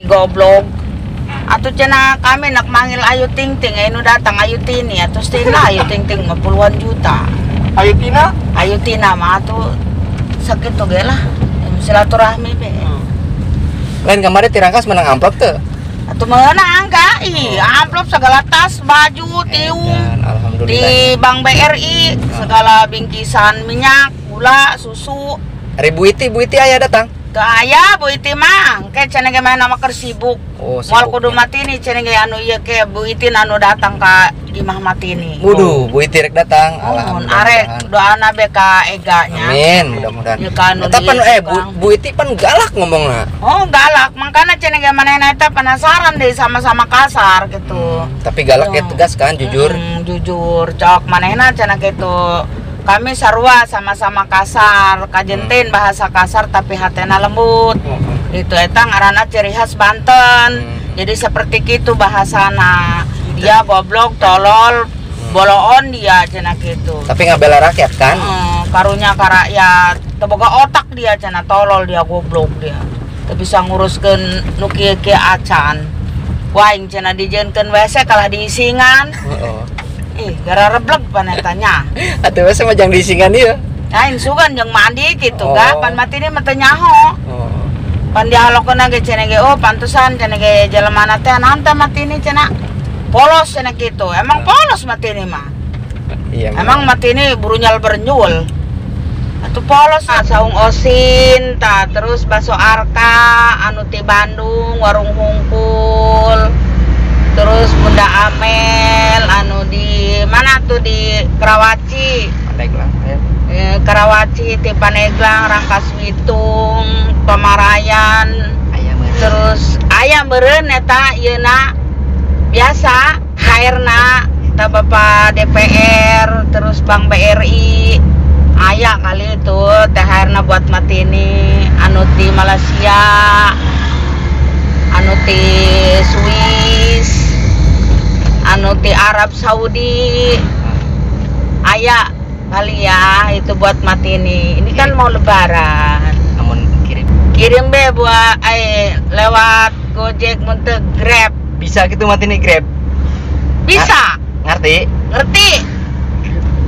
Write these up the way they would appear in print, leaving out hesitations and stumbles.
Goblok. Atuh cenah kami nak manggil Ayu Ting Ting, anu datang Ayu Tini, atuh tina Ayu Ting Ting mah puluhan juta. Ayu Tina? Ayu Tina mah atuh sakitu ge lah. Silaturahmi be. Lain kemarin Tirangkas menang amplop tuh. Atuh meunang ga? Ih, amplop segala tas, baju, tiung. Alhamdulillah. Di Bank BRI segala bingkisan minyak, gula, susu. Ari Bu Iti aya datang. Teu aya Bu Iti mah, engke cenah ge mah nama keur sibuk. Oh, moal kudu matini cenah ge anu ieu ke Bu Iti anu datang ka imah matini. Waduh, Bu Iti rek datang. Oh, alhamdulillah. Arek doana be ka Ega nya. Amin, mudah-mudahan. Ieu ka anu eta pan Bu Iti pan galak ngomongna. Oh, galak. Mangkana cenah ge manehna eta penasaran deh sama-sama kasar gitu. Tapi galak ya tegas kan, jujur. Jujur, cok manehna cenah gitu. Kami sarua sama-sama kasar, kajentin bahasa kasar tapi hatena lembut. Itu eta ngaranna ciri khas Banten. Jadi seperti gitu bahasana. Dia goblok, tolol, boloon dia cenah gitu. Tapi ngabela rakyat kan? Karunya ka rakyat. Teu boga otak dia cenah, tolol dia, goblok dia. Teu bisa nguruskeun nu kieu-kieu acan. Waing cenah dijieunkeun WC kalah diisingan. Ih, gara reblek panetanya. Atuh we mah jang diisingan ieu. Lain sugan jeung mandi gitu ga, pan mati ini mah teu nyaho. Pan dialokeun ge cenah ge, oh pantesan cenah ge jelemana teh naon teh mati ini cenah. Polos cenah gitu. Emang polos mati ini mah. Iya. Emang mati ini burunyal berenyul. Atuh polos saung osin tah, terus bakso Arka anu ti Bandung, warung hungkul. Terus Bunda Amel anu di mana tuh di Karawaci. Pandeglang ya. Karawaci ti Pandeglang, Rangkas Bitung, Pamarayan. Terus aya meureun eta ieuna biasa HR-na ta Bapak DPR, terus Bank BRI. Aya kali itu THR-na buat matini anu di Malaysia, anu ti Swiss, anu ti Arab Saudi. Aya kali ya itu buat matini. Ini kan mau lebaran. Namun kirim. Kirim be buat lewat Gojek untuk Grab. Bisa gitu matini Grab? Bisa. Ngerti? Ngerti.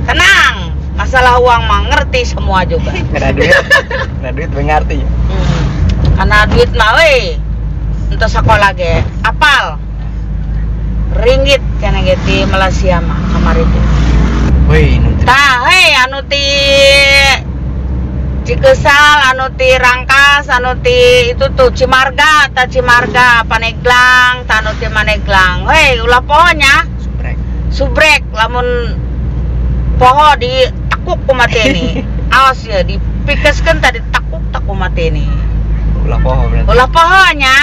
Tenang, masalah uang mah ngerti semua juga. Karena duit, karena duit mengerti. Karena duit mah we. Untuk sekolah ge apal ringgit cenah ge di Malaysia mah kamari teh. Woi, tah hei anu ti Cikesal, anu ti Rangkas, anu ti itu tuh Cimarga, ta Cimarga Paneglang, ta anu ti Maneglang. Hei, ulah poho nya. Subrek. Subrek lamun poho ditekuk ku mateni. Awas ya dipikeskeun tadi tekuk tak ku mateni. Ulah poho berarti. Ulah poho nya.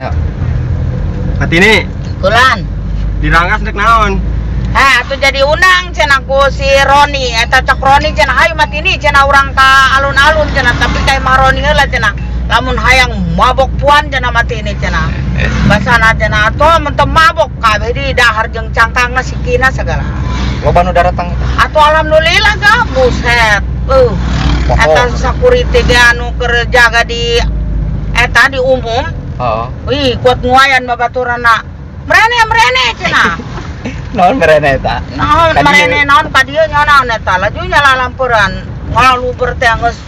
Ya. Matini. Kulan. Di Rangkas rek naon? Atuh jadi undang cenah ku si Roni, eta cok Roni cenah hayu matini cenah urang ka alun-alun cenah, tapi ka imah Roni heula cenah. Lamun hayang mabok puan cenah matini cenah. Basana cenah atuh mun teu mabok kabeh di dahar jeung cangkangna sikina segala. Loba nu daratang eta. Atuh alhamdulillah ga buset. Eta security ge anu keur jaga di eta di umum. Heeh. Wih, kuat nguayan babaturanna. Merene merene cenah. Naon merene eta? Naon merene naon ka dieu nya naon eta? Laju nyala lampuran. Ngaluber teh geus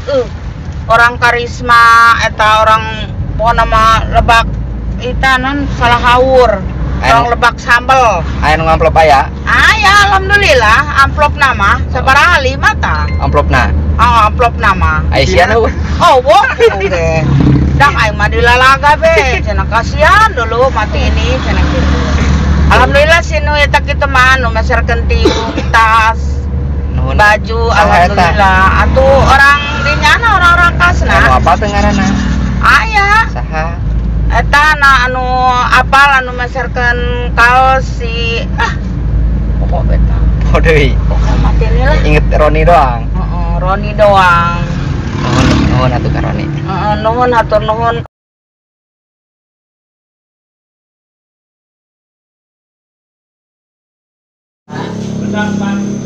orang karisma eta orang pokona mah Lebak eta non salah haur. Orang Lebak sambel. Aya nu ngamplop aya? Aya alhamdulillah amplopna mah sabaraha lima tah. Amplopna? Oh, amplopna mah. Aisyah eueuh. Oh, wah oke. Dah aing mah dilalaga be, cenah kasihan dulu mati ini cenah gitu. Alhamdulillah si nu eta kitu mah nu meserkeun tiung, tas, baju, alhamdulillah. Atuh orang di nyana orang-orang kasna. Anu apa teh ngaranna? Aya. Saha? Eta na anu apal anu meserkeun kaos si pokok beta. Poho deui. Pokok matini lah. Inget Roni doang. Heeh, Roni doang. Nuhun, nuhun atuh ka Roni. Heeh, nuhun hatur nuhun. Bentar, Pak.